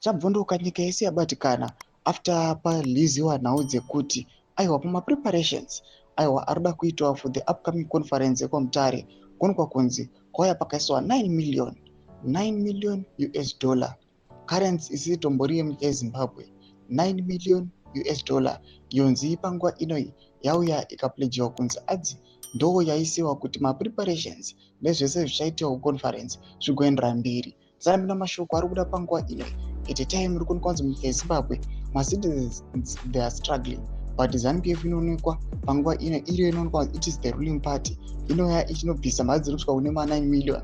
Chabvunduka nyika yese yabatikana after pareleasiwa nhau dzekuti aiwa, pamapreparations aiwa arikuda kuitwa for the upcoming conference yekwaMutare, kuonekwa kunzi kwauya pakaiswa 9 million, 9 million US dollar, currency isiri tombori yemunyika yeZimbabwe. 9 million US dollar yonzi panguva inoi yauya ikapledgiwa kunzi adzi ndo yaisiwa kuti mapreparations nezvese zvichaitiwa kuconference zvigoendera mberi. Tisarambina mashoko ari kuda panguva inoi. At a time iri kuonekwa kunzi munyika yeZimbabwe macitizens, they are struggling, but ZANU PF inoonekwa panguva ino iriyo inoonekwa, it is the ruling party, inouya ichinobvisa mari dziri kusvika kune ma9 million,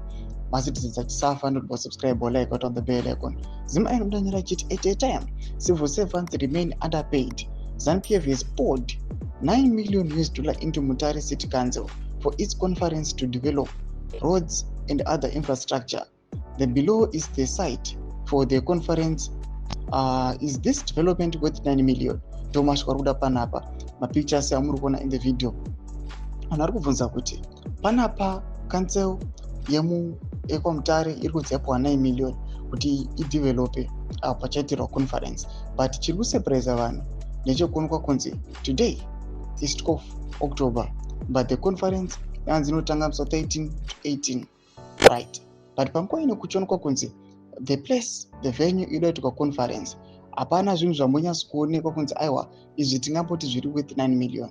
macitizens achisafa. Not subscribe or like on the bell icon. Zima inodanyira achiti at a time civil servants remain underpaid, ZANU PF has poured 9 million US dollar into Mutare City Council for its conference to develop roads and other infrastructure. The below is the site for the conference. Is this development worth 9 million? Ndo mashoko ari kuda panapa. Mapictures amuri kuona in the video, vanhu vari kubvunza kuti panapa council yemu ekwaMutare iri kunzi yapiwa 9 million kuti idevelope pachaitirwa conference, but chiri kusurprisa vanhu ndechekuonekwa kunzi today is 12 October, but the conference yanzi inotanga musi 13 to 18, right? But panguva ino kuchionekwa kunzi the place, the venue inoitirwa conference, hapana zvinhu zvambonyatso kuonekwa kunzi aiwa, izvi tingamboti zviri worth 9 million.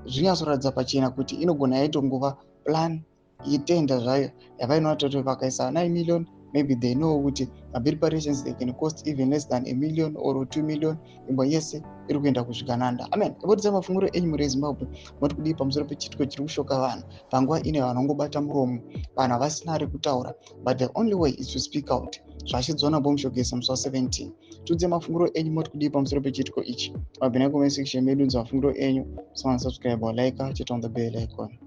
Zvinyatsoratidza pachena kuti inogona yaitongova plan yetender zvayo yavainoona kuti vakaisa 9 million, maybe they know kuti mapreparations, they can cost even less than a million or 2 million. Imbo yese iri kuenda kusvikananda. Amen. Ivotidza mafungiro enyu muri eZimbabwe, moti kudii pamusoro pechitiko chiri kushoka vanhu panguva ine? Vanhu vangobata muromo, vanhu havasina rekutaura, but the only way is to speak out. Zvachidzona bomushogesa musi wa17. Tiudze mafungiro enyu, moti kudii pamusoro pechitiko ichi? Mabhina comment section medu, nza mafungiro enyu. Subscribe, like, chit on the bell icon.